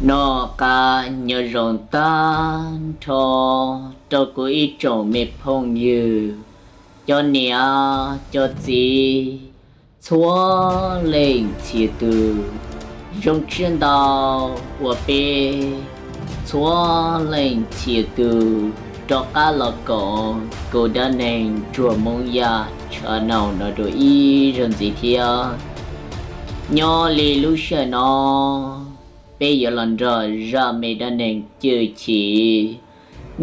Noj qab nyob zoo tag nrho rau kuv ib tsoom me phooj ywg, cov niam cov txiv, txhua leej txhia tus. Zoo siab ntau uas peb txhua leej txhia tus rov qab los koom kuv dab neeg Ntsuag Hmoob Yaj channel no dua ib zaug ntxiv thiab. Nyob li lub sij hawm no, peb yuav los nrog zaj me dab neeg Cwj Chim.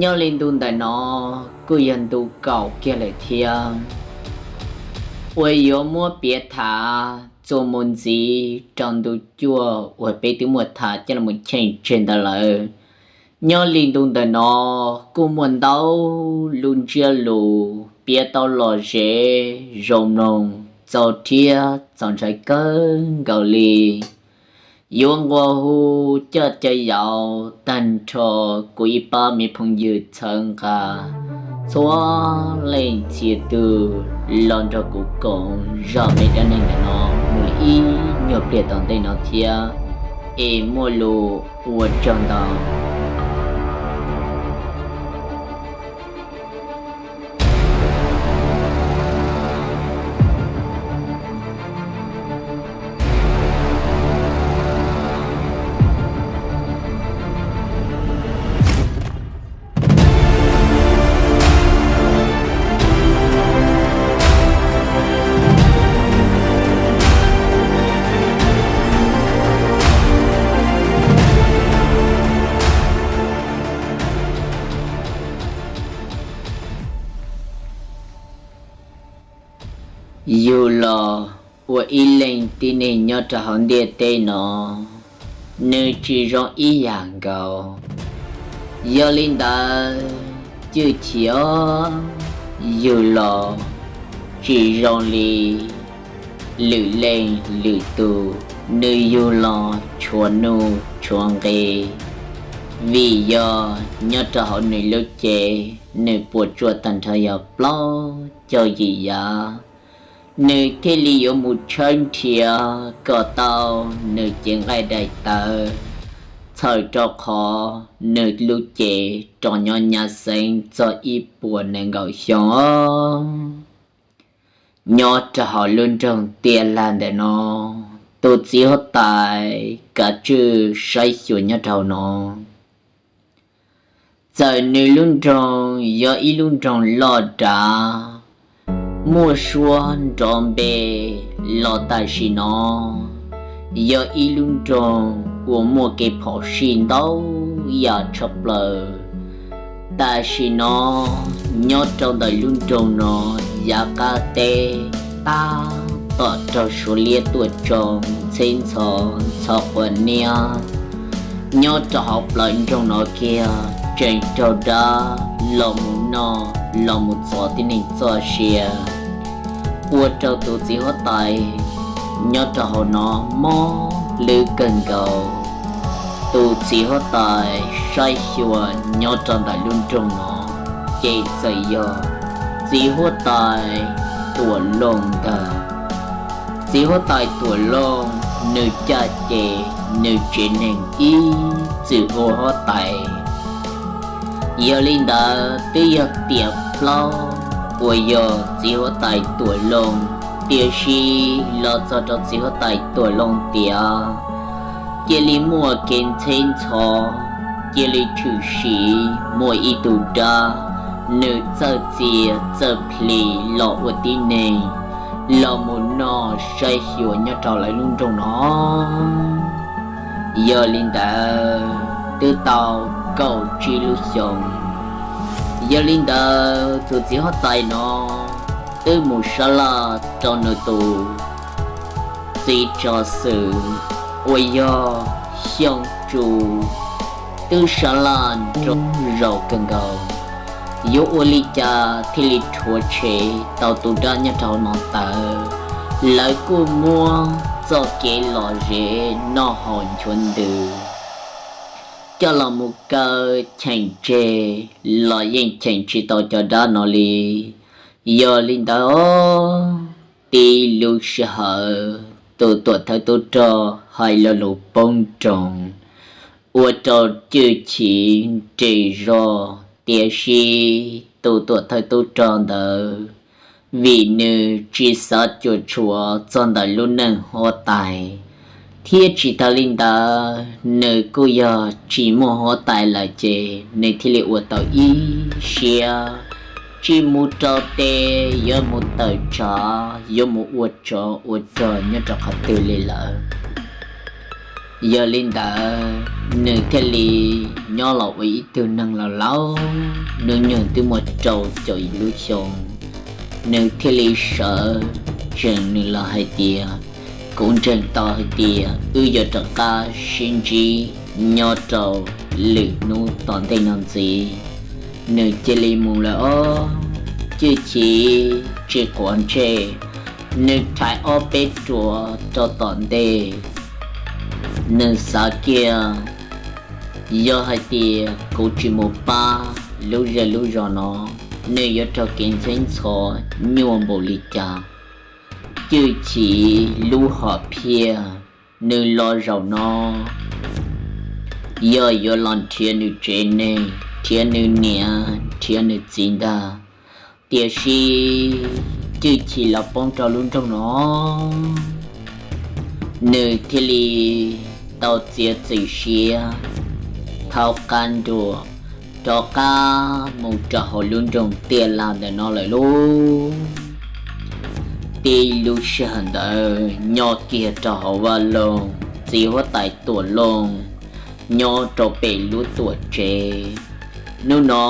Nyob li ntu ntawm no kuj yog ntu kaum kiag lawm thiab, uas yuav muab piav tham txuas mus ntxiv rau ntu cuaj uas peb twb muaj tham coj los cheem tseg ntawd lawm. Nyob li ntu ntawm no kuj muaj ntau lub ntsiab lus piav tau lom zem zoo mloog txaus thiab txaus ntshai kawg nkaus li. Yuav nqua hu coj caw yaus tag nrho kuv ib pab me phooj ywg txhawb nqa txhua leej txhia tus los nrog kuv koom zaj me dab neeg ntawm no mus li ib nyuag pliag tom ntej no thiab, es muaj lus ua tsaug ntau. Yug los ua ib leeg tib neeg nyob rau hauv ntiaj teb no, nws tsis zoo ib yam nkaus. Yog li ntawd, Cwj Chim os, yug los tsis zoo li lwm leej lwm tus, nws yug los tshuav nuj tshuav nqi, vim yog nyob rau hauv nws lub cev nws puas tsuaj tag nrho yog plaub caug yim yav, nws thiaj li yuav mus tshawb nrhiav kom tau nws cev nqaij daim tawv txhawm rau qhov nws lub cev rov nyob nyab xeeb txog ib puas nees nkaum xyoo os. Nyob rau hauv lub nroog Tiaj Laj ntawm no, tus txiv huab tais kav tswj saib xyuas nyob rau hauv no. Txawm nws lub nroog yog ib lub nroog loj dav, muaj suab nrov npe los tam sim no yog ib lub nroog uas muaj kev phom sij ntau yam tshaj plaws. Tam sim no nyob rau ntawm lub nroog no yav qab teb tab tom raug suav liab tuaj tsoo ntxheb ntxhov ntxhov quav niab. Nyob rau hauv plawv nroog no kiag tseem raug dab los mus noj los mus txov tib neeg txoj sia, ua rau tus txiv huab tais nyob rau hauv no mob hlwb kawg nkaus. Tus txiv huab tais saib xyuas nyob rau ntawm lub nroog no ces txawm yog txiv huab tais Tuam Looj ntag. Txiv huab tais Tuam Looj nws caj ces nws tsev neeg ib txwm ua huab tais. Yog li ntawd twb yog tiam plaub uas yog txiv huab tais Tuam Looj, tiam sis los txog rau txiv huab tais Tuam Looj tiam cia li muaj kev ntxheb ntxhov, cia li tshwm sim muaj ib tug dab, nws txawj txia txawj plis los ua tib neeg los mus noj saib xyuas nyob rau lawv lub nroog no. Yog li ntawd twb tau kaum tsib lub xyoo. Yog li ntawd tus txiv huab tais no twb mus sab laj rau nws tus txiv tsov xwm uas yog Xyooj Tsu, twb sab laj nroo zaus kawg nkaus, yuav ua li cas thiaj li rhuav tshem tau tus dab nyob rau hauv no tawv. Lawv kuj muab txoj kev lom zem noj haus nchuav ntws coj los mus kaw cheem tseg los yeej cheem tsis tau cov dab no li. Yog li ntawd, tib lub sij hawm tus tuam thawj tub rog hais lo lus poob nroos, ua rau Cwj Chim nres zog. Tiam sis tus tuam thawj tub rog ntawd, vim nws tsis xav cuam tshuam txog ntawm lub neej huab tais, thiab tsis tas li ntawd nws kuj yog tsis muaj huab tais lawm ces nws thiaj li ua tau ib siab tsis mus rau teb, yuav mus tawm tsam, yuav mus ua tsov ua rog nyob rau qhov twg li lawm. Yog li ntawd nws thiaj li nyob los ua ib tug neeg laus laus, hnub nyoog twb muaj rau caum lub xyoo, nws thiaj li sawv tsees nws los hais tias, kuv ntseeg tau hais tias wb yuav rov qab sib ntsib nyob rau lwm hnub tom ntej no ntxiv. Nws cia li mus lawm os. Cwj Chim tsis quav ntsej, nws rhais ob peb ruas rau tom ntej. Nws xav kiag, yog hais tias kuv tsis mus pab lub zej lub zos no, nws yuav raug kev ntxheb ntxhov nyuaj npaum li cas. Cwj Chim lub hom phiaj, nws los zaum no yog yuav los nrhiav nws tsev neeg, nrhiav nws niam, nrhiav nws txiv ntag. Tiam sis Cwj Chim los poob rau lub nroog no, nws thiaj li tau txiav txim siab thaub qab nruas rov qab mus rau hauv lub nroog Tiaj Laj ntawm no lawm lauj. Tib lub sij hawm ntawd nyob kiag rau hauv vaj loog, txiv huab tais Tuam Looj nyob rau pem lub tuam tsev. Hnub no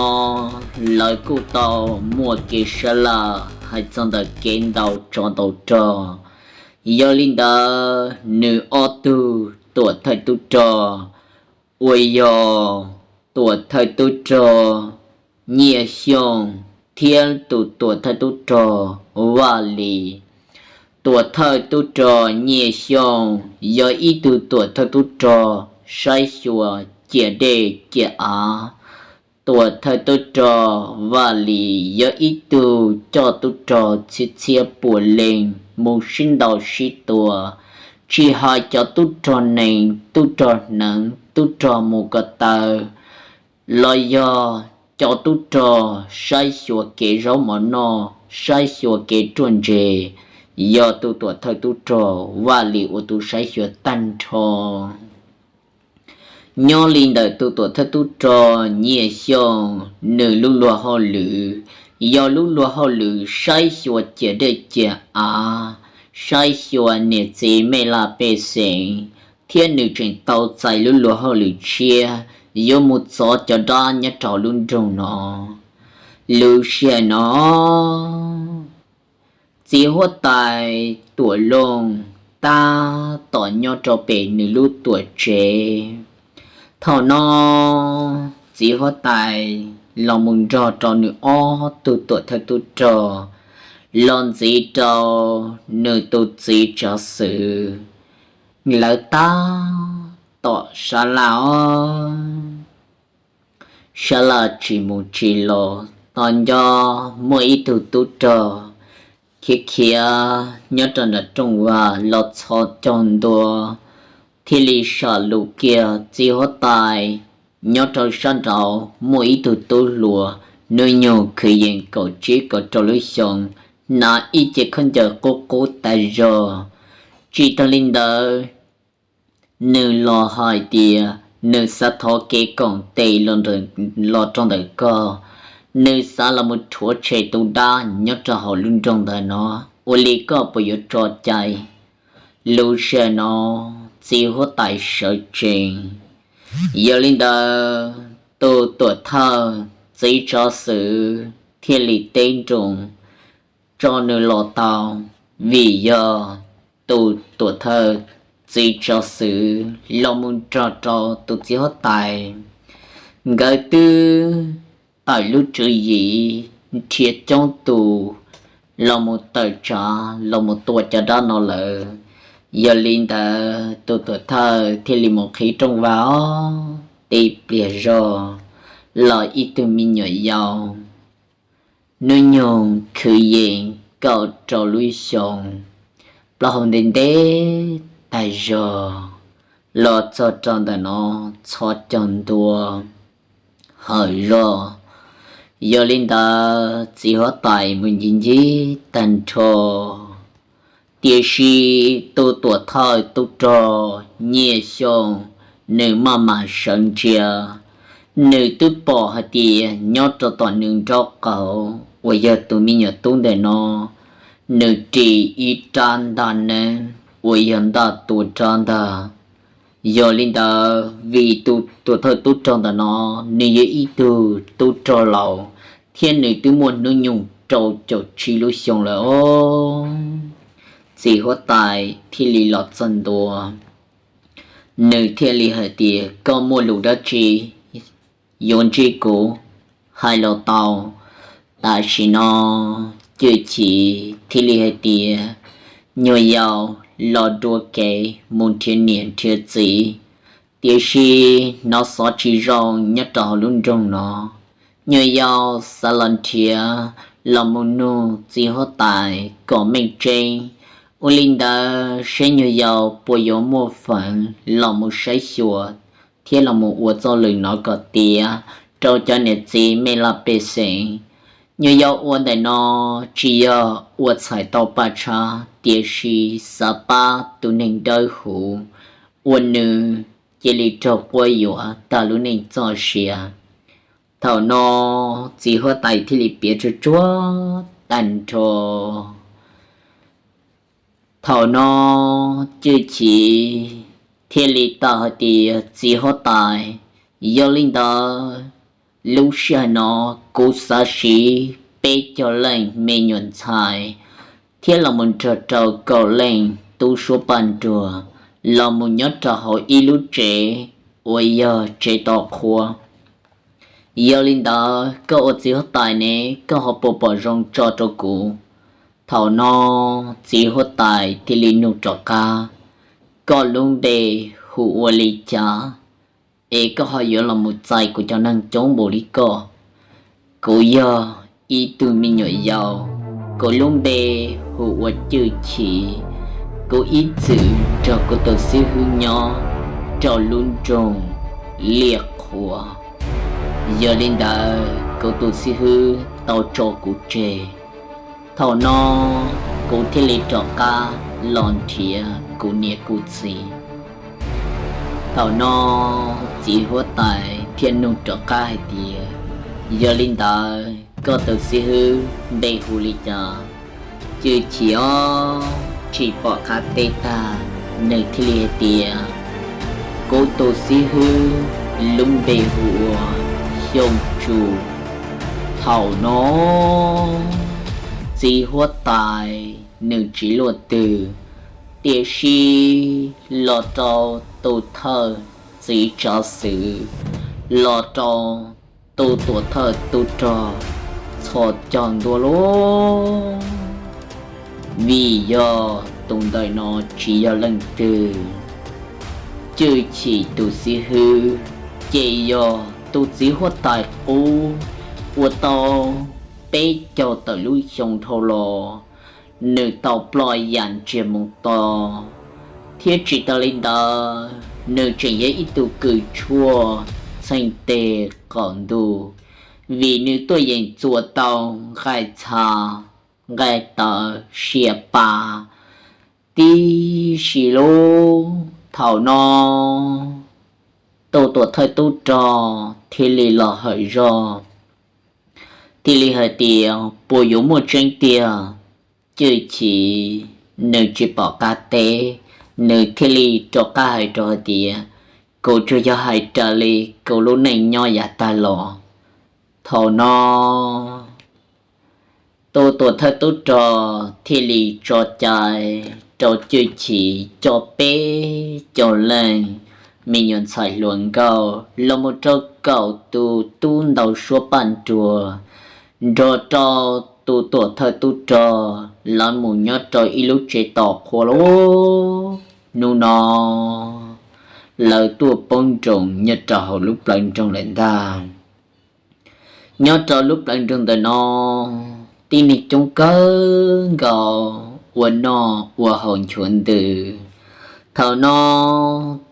lawv kuj tau muaj kev sab laj hais txog ntawm kev ntaus tsov ntaus rog. Yog li ntawd nws ob tug tuam thawj tub rog uas yog tuam thawj tub rog Nyiaj Xyooj thiab tus tuam thawj tub rog Vaj Lis. Tuam thawj tub rog Nyiaj Xyooj yog ib tug tuam thawj tub rog saib xyuas ciam dej ciam av. Tuam thawj tub rog Vaj Lis yog ib tug coj tub rog txhiab txhiab puav leej mus sib ntaus sib tua, tsis hais cov tub rog nees, tub rog hneev, tub rog mus ko taw, los yog cov tub rog saib xyuas kev zaub mov noj, saib xyuas kev ruaj ntseg, yog tus tuam thawj tub rog Vaj Lis ua tus saib xyuas tag nrho. Nyob li ntawm tus tuam thawj tub rog Nyiaj Xyooj, nws lub luag hauj lwm yog lub luag hauj lwm saib xyuas ciam dej ciam av, saib xyuas niam txiv mej laj pej xeem, thiab nws tseem tau txais lub luag hauj lwm tshiab yuav mus txov cov dab nyob rau lub nroog no. Lub sij hawm no, txiv huab tais Tuam Looj tab tom nyob rau pem nws lub tuam tsev. Thaum no, txiv huab tais los mus nrog rau nws ob tug tuam thawj tub rog los ntxiv rau nws tus txiv tsav xwm. Lawv tab tom sab laj os. Sab laj tsis mus tsis los, tos nco muaj ib tug tub rog khiav khiav nyob rau nram rooj vag los txhos caug ntua, thiaj li sam lus kiag txiv huab tais, nyob rau sab nraud muaj ib tug tub hluas, hnub nyoog kwv yees kaum tsib kaum rau lub xyoo, hnav ib ce khaub ncaws qub qub tas zog. Tsis tas li ntawd, nws los hais tias nws xav thov kev koom tes los rau ntawm koj, nws xav los mus rhuav tshem tus dab nyob rau hauv lub nroog ntawd no, ua li koj puas yuav tso cai? Lub sij hawm no, txiv huab tais sawv tsees. Yog li ntawd, tus tuam thawj txiv tsov xwm thiaj li teb nroos tso nws los tau, vim yog tus tuam thawj txiv tsov xwm los mus nrog rau tus txiv huab tais, nkawd twb tawm lub tswv yim nrhiav coob tus los mus tawm tsam los mus tua cov dab no lawm. Yog li ntawd, tus tuam thawj thiaj li mus qhib rooj vag, tib pliag zog los ib tug me nyuam yaus, hnub nyoog kwv yees kaum rau lub xyoo, plaub hau ntev ntev tas zog, los txog rau ntawm no txhos caug ntua hawm zog. Yog li ntawd txiv huab tais mus ncig ncig tag nrho, tiam sis tus tuam thawj tub rog Nyiaj Xyooj nws maj mam sawv ntsia, nws twb pom hais tias nyob rau tom nws nraub qaum uas yog tus me nyuam tub ntawm no, nws ris ib rab ntaj neeb uas yog ntaj tua rab ntag. Yog li ntawd vim tus tuam thawj tub rog ntawm no nws yog ib tug tub rog laus thiab nws twb muaj hnub nyoog rau caum tsib lub xyoo lawm os. Txiv huab tais thiaj li los txog ntua, nws thiaj li hais tias, koj muaj lus dab tsi yuav ntsib kuv, hais los tau. Tam sim no Cwj Chim thiaj li hais tias, nyuag yaus los dua kev mus nrhiav niam nrhiav txiv, tiam sis hnov xov tsis zoo nyob rau hauv lub nroog no. Nyuag yaus xav los nrhiav los mus nug txiv huab tais kom meej tseeb. Ua li ntawd seb nyuag yaus puas yuav muaj feem los mus saib xyuas thiab los mus ua txoj lus no kom tiav rau cov niam txiv mej laj pej xeem. Nyuag yaus ua ntawm no tsis yog ua txhais tau paj tshab, tiam sis xav pab tus neeg dawb huv uas nws cia li raug quab yuam tag lub neej txoj sia. Thaum no txiv huab tais thiaj li piav tsuag tsuag tag nrho. Thaum no Cwj Chim thiaj li tau hais tias, txiv huab tais, yog li ntawd lub sij hawm no kuv xav siv peb caug leej me nyuam ntxhais thiab los mus nrog rau kaum leej tub suab paj nruag los mus nyob rau hauv ib lub tsev uas yog tsev tos qhua. Yog li ntawd koj ua txiv huab tais ne, koj ho puas pom zoo tso rau kuv? Thaum no txiv huab tais thiaj li nug rov qab, koj lub npe hu ua li cas, es koj ho yuav los mus txais kuv cov neeg coob npaum li koj? Kuv yog ib tug me nyuam yaus, kuv lub npe hu ua Cwj Chim. Kuv ib txwm nrog kuv tus xib hwb nyob rau lub nroog Liaj Qhua. Yog li ntawd kuv tus xib hwb tau tso kuv tseg. Thaum no kuv thiaj li rov qab los nrhiav kuv niam kuv txiv. Thaum no txiv huab tais thiaj nug rov qab hais tias, yog li ntawd koj tus xib hwb npe hu li cas? Cwj Chim ob tsis pom qab teb tag, nws thiaj li hais tias, kuv tus xib hwb lub npe hu ua Xyooj Tsu. Thaum no txiv huab tais nws tsis luaj twg, tiam sis los rau tus thawj txiv tsav xwm, los rau tus tuam thawj tub rog txhos caug ntua lauj, vim yog tus ntawm no tsis yog leej twg, Cwj Chim tus xib hwb ces yog tus txiv huab tais qub uas tau peb caug tawm lub xyoo dhau los, nws tau ploj yam ntsiag mus to, thiab tsis tas li ntawd nws tseem yog ib tug kws tshuaj txheej teg qaum ntuj, vim nws tuaj yeem txuas tau nqaij txha, nqaij tawv, sia pa tib si lauj. Thaum no tus tuam thawj tub rog thiaj li los hawm zog, thiaj li hais tias, puas yuav muaj tseeb tiag? Cwj Chim nws tsis pom qab teb, nws thiaj li rov qab hais rau hais tias, kuv tsuas yog hais raws li kuv lub neej nyob yav tag los. Thaum no tus tuam thawj tub rog thiaj li tso cai rau Cwj Chim coj peb caug leej me nyuam ntxhais hluas nkauj los mus rau kaum tus tub ntau suab paj nruag, nrog rau tus tuam thawj tub rog lawv mus nyob rau ib lub tsev tos qhua lauj. Hnub no lawv tuaj poob nroos nyob rau hauv lub plawv nroog lawm ntag. Nyob rau lub plawv nroog ntawm no, tib neeg coob kawg nkaus ua noj ua haus nchuav ntws. Thaum no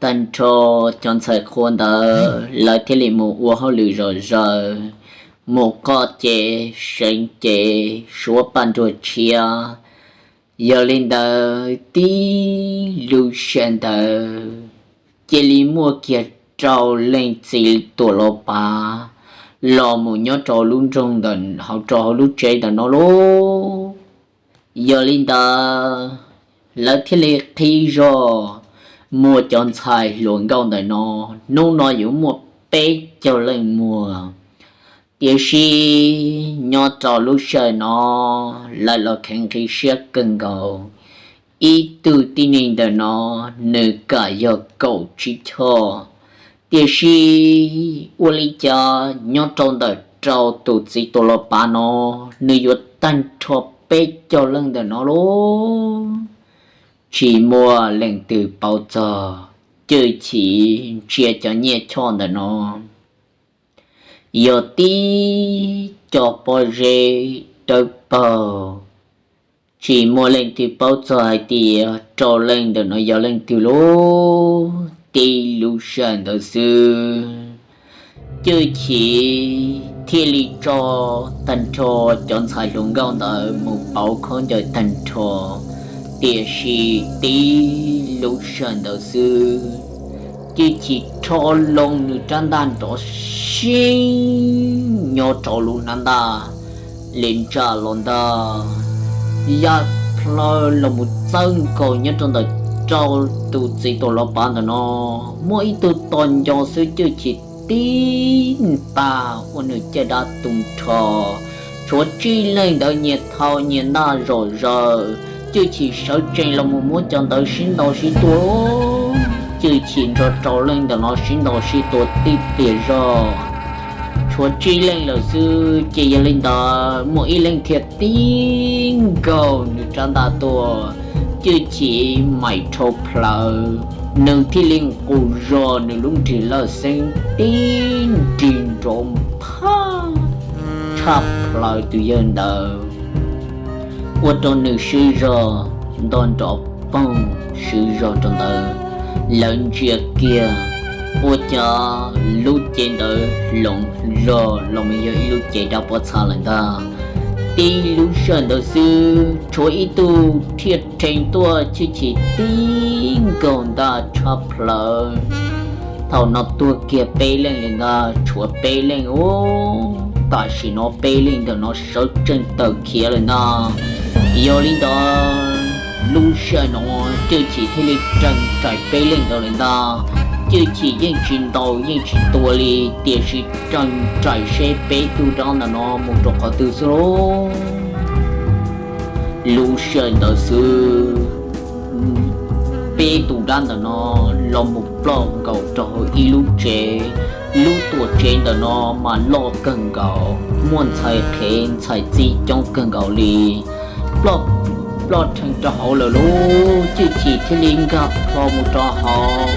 tag nrho cov ntxhais qhua ntawd lawv thiaj li mus ua hauj lwm zom zaws, mus qoj ces seev ces suav paj nruag tshiab. Yog li ntawd tib lub sij hawm ntawd cia li muaj kiag rau leej txiv tuam los pav los mus nyob rau lub nroog ntawm hauv rau hauv lub tsev ntawm no lauj. Yog li ntawd lawv thiaj li qhib zog muaj cov ntxhais hluas nkauj ntawm no, hnub no yuav muaj peb caug leej muag. Tiam sis nyob rau lub sij hawm no lawv los kheev nqi siab kawg nkaus. Ib tug tib neeg ntawm no nws kam yog kaum tsib choj, tiam sis ua li cas nyob rau ntawm rau tus txiv tuam los pav no nws yuav tag nrho peb caug leej ntawm no lauj. Tsis muaj leej twg paub txog, Cwj Chim ntsia cov nyiaj choj ntawm no yog tib co pob zeb dawb paug. Tsis muaj leej twg paub txog hais tias rau leej ntawm no yog leej twg lauj. Tib lub sij hawm ntawd xwb Cwj Chim thiaj li tso tag nrho cov ntxhais hluas nkauj ntawd mus pauv khaub ncaws tag nrho. Tiam sis tib lub sij hawm ntawd xwb Cwj Chim rho loo nws rab ntaj nrov sib nyob rau lub hnab ntaj li ntsaj los ntag, ya plaws los mus txawb nkaus nyob rau ntawm rau tus txiv tuam los pav ntawm no. Muaj ib tug tos nco xwb Cwj Chim tib ntaj ua nws caj dab tu nrho. Tshuav tsib leeg ntawd nyias thau nyias ntaj zom zaws, Cwj Chim sawv tsees los mus muab cov ntawd sib ntaus sib tua. Cwj Chim nrog rau leej ntawm no sib ntaus sib tua tib pliag zog, tshuav tsib leej lawm xwb ces yog li ntawd muaj ib leeg thiaj tib nkaug nws rab ntaj tuaj. Cwj Chim mais rhau plawv, nws thiaj li nqus zog nws lub nrig lawj xeeb tib nrig nrov phaj tshaj plaws tus yawg ntawd, ua rau nws swb zog nto nrov poog swb zog rau ntawd. Lawv ntsia kiag ua cas lub cev ntawd hloov zog los mus yog ib lub cev dab pob txha lawm ntag. Tib lub sij hawm ntawd xwb tshuav ib tug thiaj rhees tuaj Cwj Chim tib nkaug ntaj tshaj plaws. Thaum no tuag kiag peb leej li ntag, tshuav peb leej ub. Tam sim no peb leej ntawm no sawv tsees tawm khiav lawm ntag. Yog li ntawd lub sij hawm no Cwj Chim thiaj li raws nraim peb leej ntawd lawm ntag. Cwj Chim yeej tsis ntaus yeej tsis tua li, tiam sis raws nraim seb peb tug dab ntawm no mus rau qhov twg xwb lauj. Lub sij hawm ntawd xwb peb tus dab ntawm no los mus ploj nkaus rau hauv ib lub tsev. Lub tuam tsev ntawm no mas loj kawg nkaus, muaj ntxhais qhev ntxhais txib coob kawg nkaus li. Ploj, ploj rhees rau hauv lawm lauj. Cwj Chim thiaj li nkag plho mus rau hauv,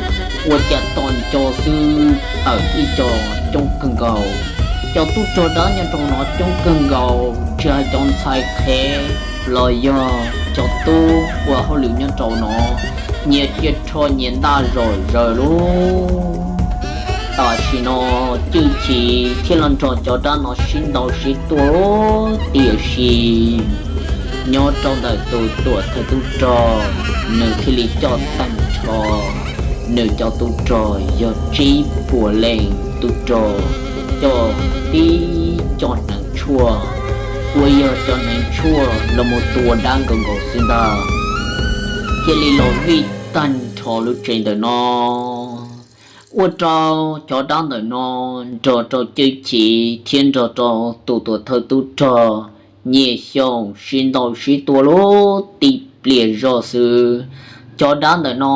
ua cas tos nco xwb tawm ib co coob kawg nkaus. Cov tub rog dab nyob rau no coob kawg nkaus, tsis hais cov ntxhais qhev los yog cov tub ua hauj lwm nyob rau no, nyias cia rho nyias ntaj zom zaws lauj. Tam sim no Cwj Chim thiaj los nrog cov dab no sib ntaus sib tua, tiam sis nyob rau ntawm tus tuam thawj tub rog, nws thiaj li coj tag nrho nws cov tub rog yog tsib puas leej tub rog, coj tib co hneev tshuaj uas yog cov hneev tshuaj los mus tua dab nkaus nkaus xwb ntag, thiaj li los vij tag nrho lub tsev ntawm no. Ua rau cov dab ntawm no nrog rau Cwj Chim thiab nrog rau tus tuam thawj tub rog nyias xyoo sib ntaus sib tua lub tib pliag zog xwb. Cov dab ntawm no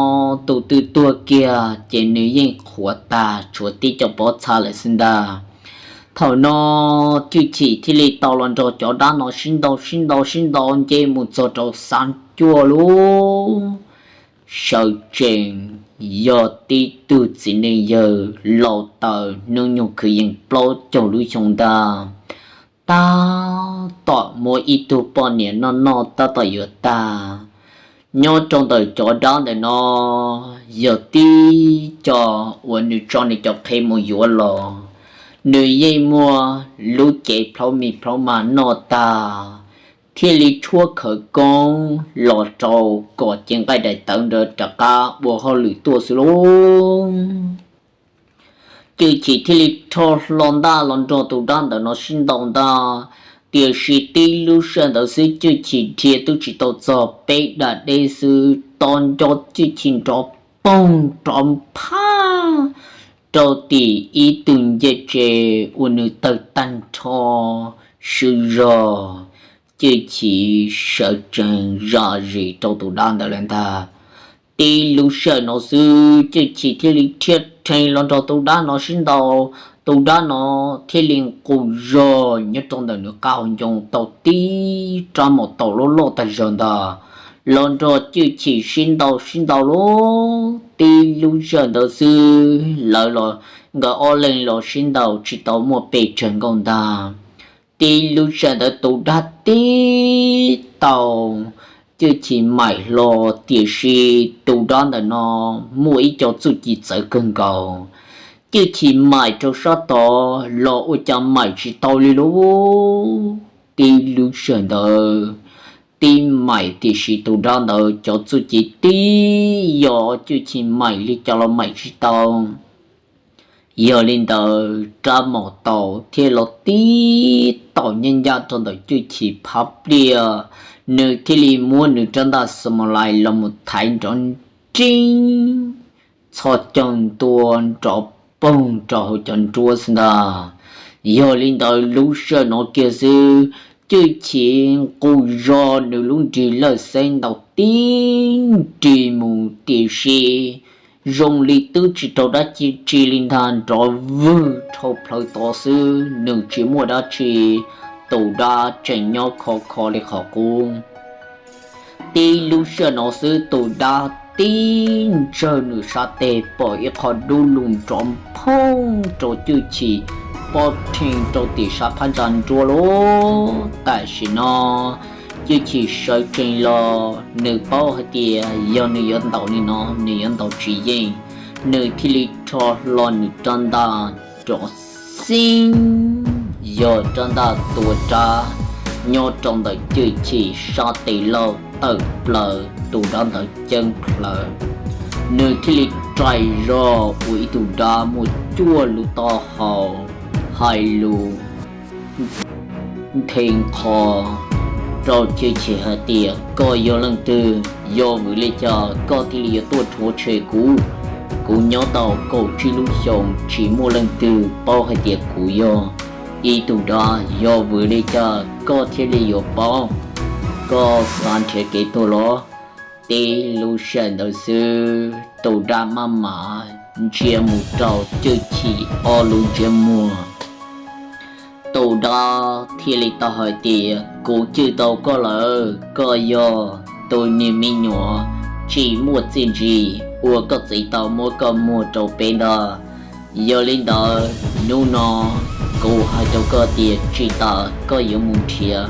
tus twg tuag kiag ces nws yeej qhuav tag tshuav tib co pob txha lawm xwb ntag. Thaum no Cwj Chim thiaj li tau los nrog cov dab no sib ntaus sib ntaus sib ntaus nce mus txog rau xab cuaj lub sawv tsees, yog tib tug txiv neej yawg laus taws hnub nyoog kwv yees plaub caug lub xyoo ntag. Tab tom muab ib tug poj niam noj noj tab tom yuav tag, Nyob rau ntawm cov dab ntawm no yog tib co uas nws tso nws cov qhev mus yuav los, nws yeej muaj lub cev plhaub mis plhaub mas noj tag, thiaj li tshuab khawv koob los rau kom cev nqaij daim tawv ntawd rov qab ua hauj lwm tuaj xwb lauj. Cwj Chim thiaj li rho hlo ntaj los nrog tus dab ntawm no sib ntaus ntag. Tiam sis tib lub sij hawm ntawd xwb Cwj Chim dhia twb tsis tau txog peb dam deb xwb, to nco Cwj Chim nrov poog nrov phaj rau tim ib tug ncej tsev uas nws tawg tag nrho swb zog. Cwj Chim sawv tsees zam zis rau tus dab ntawd lawm ntag. Tib lub sij hawm no xwb Cwj Chim thiaj li rhia rhees los nrog tus dab no sib ntaus. Tus dab no thiaj li nqus zog nyob rau ntawm nws qab hauv ncoo tau tib rab maum taus loj loj tag zog ntag, los nrog Cwj Chim sib ntaus sib ntaus lauj. Tib lub sij hawm ntawd xwb lawv los, nkawd ob leeg los sib ntaus tsis tau muaj pes tsawg nkaus ntag. Tib lub sij hawm ntawd tus dab tib tau Cwj Chim maim hlo, tiam sis tus dab ntawm no muaj ib co txuj ci txawv kawg nkaus. Cwj Chim maim rau sab tod los ua cas maim tsis tau li lauj. Tib lub sij hawm ntawd tib maim tiam sis tus dab ntawd cov txuj ci tib yog Cwj Chim maim li cas los maim tsis tau. Yog li ntawd rab maum taus thiaj los tib taus nyaj ncaj rau ntawm Cwj Chim phab pliaj, nws thiaj li muab nws rab ntaj xas mas lais los mus thaiv nrov nreeb txhos caug ntua nrov poog rau hauv cov nruab xwb ntag. Yog li ntawd lub sij hawm no kiag xwb Cwj Chim nqus zog nws lub nrig lawj xeb ntaus tib nrig mus tiam sis zoo li twb tsis raug dab tsi li ntag, nrov vwg dhau plaws tod xwb, nws tsis muaj dab tsi, tus dab tseem nyob khov kho li qhov qub. Tib lub sij hawm no xwb tus dab tib ntsawg nws sab tes pom ib qho dub lug nrov phooj rau Cwj Chim pob rheej rau tim sab phab ntsa nruab lauj. Tam sim no Cwj Chim sawv tsees los nws paub hais tias yog nws yuav ntaus li no nws yuav ntaus tsis yeej, nws thiaj li rho hlo nws rab ntaj rov xib, yog rab ntaj tua rab nyob rau ntawm Cwj Chim sab tes lauj tawm plaws tus dab ntawd ceeb plaws. Nws thiaj li rais zog ua ib tug dab muaj cuaj lub taub hau hais lus nthe nqho rau Cwj Chim hais tias koj yog leej twg, yog vim li cas koj thiaj li yuav tuaj rhuav tshem kuv? Kuv nyob tau kaum tsib lub xyoos tsis muaj leej twg paub hais tias kuv yog ib tug dab, yog vim li cas koj thiaj li yuav paub? Koj xav nrhiav kev tuag los? Tib lub sij hawm ntawd xwb tus dab maj mam ntsia mus rau Cwj Chim ob lub ntsiab muag. Tus dab thiaj li tau hais tias kuv cwj tau koj lawm, koj yog tus niag me nyuam tsis muaj txiaj ntsig uas koj txiv tau muab koj muag rau peb ntag. Yog li ntawd hnub no kuv hais rau koj tias tsis tas koj yuav mus nrhiav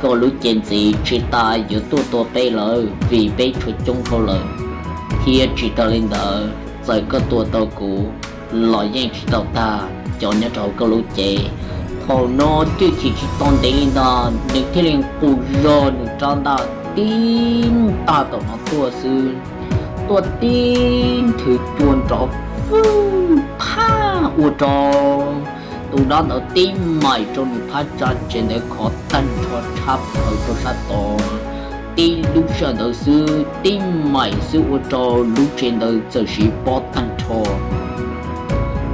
koj lub cev ntxiv, tsis tas yuav tuaj tua peb lawm vim peb tshuav coob dhau lawm, thiab tsis tas li ntawd txawm koj tua tau kuv los yeej tsis tau tag cov nyob rau hauv koj lub cev. Thaum no Cwj Chim tsis tau ntev li ntag nws thiaj li nqus zog nws rab ntaj tib ntaj tom no tuaj xwb, tuaj tib nthwv cua nrov vwg phaj ua rau tus dab ntawd tib maim rau nws phab ntsa tsev ntawd khov tag nrho tshab plaws rau sab tod. Tib lub sij hawm ntawd xwb tib maim xwb ua rau lub tsev ntawd txawm siv pob tag nrho.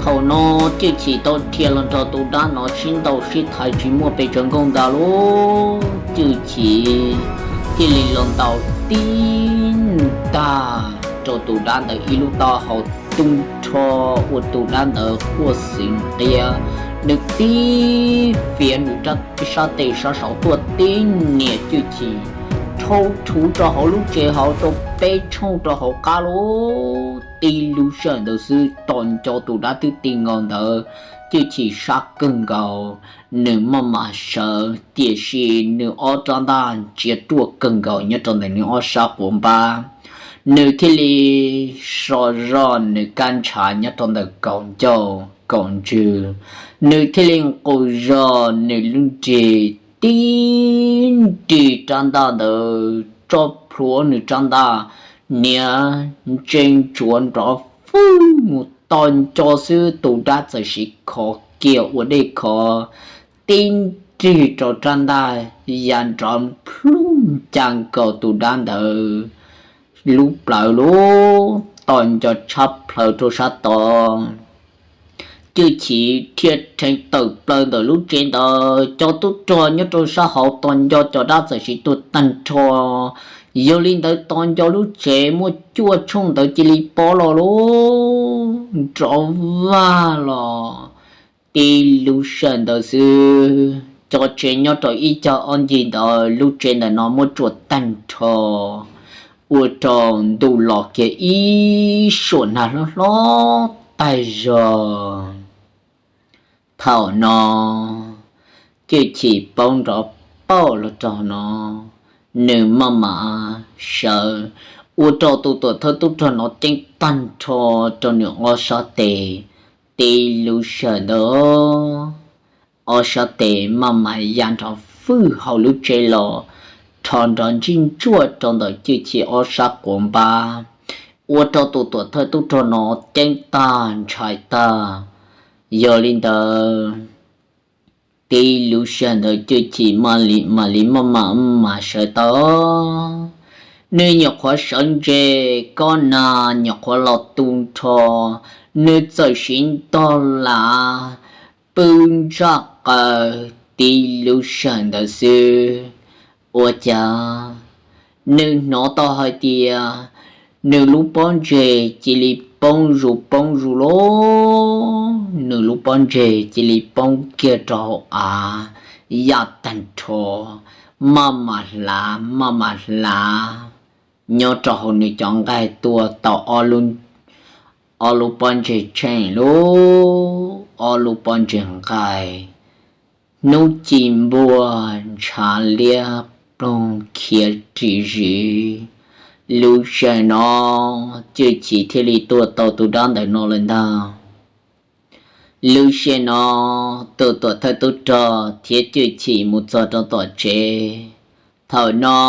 Thaum no Cwj Chim tau rhia los nrog tus dab no sib ntaus sib thaiv tsis muaj pes tsawg nkaus ntag lauj, Cwj Chim thiaj li los ntaus tib ntag rau tus dab ntawd ib lub taub hau tu nrho ua tus dab ntawd quaj xwm nqiab. Nws tib fiav nws sab tes sab saud tuaj tib nias Cwj Chim, rhau rhuv rau hauv lub tsev hauv rau peb tshooj rau hauv qab lauj. Tib lub sij hawm ntawd xwb tos nco tus dab twb ti nkaus ntawd, Cwj Chim sab kawg nkaus, nws maj mam sawv tiam sis nws ob rab ntaj ntsia ruaj kawg nkaus nyob rau ntawm nws ob sab quav npab. Nws thiaj li so zog nws kab ntshav nyob rau ntawm kaum ncauj kaum ntswg, nws thiaj li nqus zog nws lub nrig tib nrig rab ntaj ntawd tso plhuav nws rab ntaj, niag ntse ntsuav nrov fwj mus tos nco xwb tus dab txawm siv khov kiag ua dej khov tib nrig rau rab ntaj ya nrov plhuj nca nkaus tus dab ntawd lub plawv lub tos nco tshab plaws rau sab tod. Cwj Chim thiaj rheev tawm plaws ntawm lub tsev ntawd, cov tub rog nyob rau sab hauv tos nco cov dab txawm siv tuag tag nrho. Yog li ntawd tos nco lub tsev muaj cuaj tshooj ntawd cia li pob los lub nrov vag los. Tib lub sij hawm ntawd xwb cov tsev nyob rau ib cag ob ncig ntawd lub tsev ntawm no muab tsuam tag nrho, ua rau ntuj los kiag ib suam nag hlob hlob tag zog. Thaum no Cwj Chim paub nrov pauj los rau no, nws maj mam sawv, ua rau tus tuam thawj tub rog no ceeb tag nrho rau nws ob sab tes. Tib lub sij hawm ntawd ob sab tes maj mam ya nrov fwj hauv lub tsev los, rho nrov ntsij ntsuaj rau ntawm Cwj Chim ob sab quav npab, ua rau tus tuam thawj tub rog no ceeb tag ntshai tag. Yog li ntawd, tib lub sij hawm ntawd Cwj Chim mam li maj mam sawv tau. Nws nyuam qhuav sawv ntse, kob nag nyuam qhuav los tu nrho, nws txawm siv ntog lav pw ntsaj qaws. Tib lub sij hawm ntawd xwb, ua cas nws hnov tau hais tias nws lub pob ntseg cia li poob zus poob zus lawm, nws lub pob ntseg cia li poob kiag rau hauv av, ya tag nrho, maj mam hlav maj mam hlav, nyob rau hauv nws cov nqaij tuaj tau ob lub pob ntseg tsheej lub, ob lub pob ntseg nqaij, hnub ci npuag ntshav liab ploog khiav ris zis. Lub sij hawm no Cwj Chim thiaj li tua tau tus dab ntawm no lawm ntag. Lub sij hawm no tus tuam thawj tub rog thiab Cwj Chim mus txog rau tom tsev. Thaum no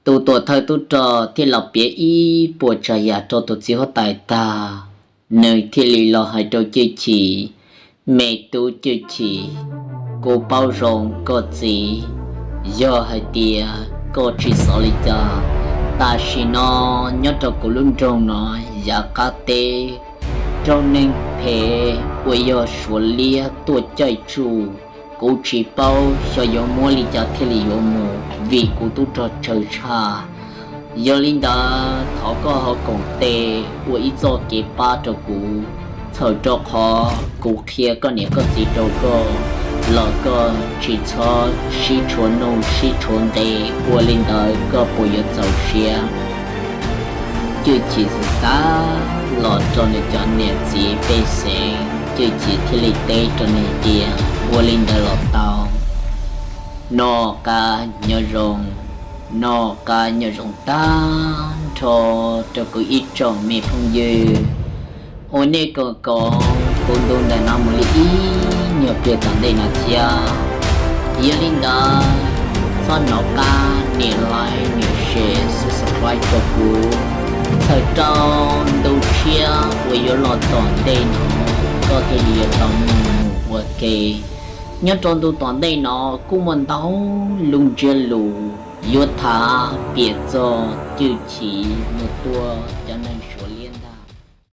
tus tuam thawj tub rog thiaj los piav ib puas tsav yam rau tus txiv huab tais tag, nws thiaj li los hais rau Cwj Chim, me tub Cwj Chim, kuv paub zoo koj txiv, yog hais tias koj tsis xav li cas, tam sim no nyob rau kuv lub nroog no yav qab teb raug neeg phem uas yog Suav liab tuaj caij tsuj, kuv tsis paub xyov yuav muab li cas thiaj li yuav mus vim kuv tub rog tsawg tshaj. Yog li ntawd thov koj ho koom tes ua ib txoj kev pab rau kuv, txhawm rau qhov kuv qhia koj niam koj txiv rau koj los koj tsis txhob sib tshuav nuj sib tshuav nqe, ua li ntawd koj puas yuav txaus siab? Cwj Chim xav xav los rau nws cov niam txiv pej xeem, Cwj Chim thiaj li teb rau nws tias, ua li ntawd los tau. Noj qab nyob zoo, noj qab nyob zoo tag nrho rau kuv ib tsoom me phooj ywg uas nej koom kuv ntu ntawm no mus li ib nyuag pliag tom ntej no thiab. Yog li ntawd, txhob hnov qab nias like, nias share, subscribe rau kuv, txhawm rau ntu tshiab uas yuav los tom ntej no koj thiaj li yuav tau mloog mus ua ke. Nyob rau ntu tom ntej no kuj muaj ntau lub ntsiab lus yuav tham piav txog Cwj Chim mus tua cov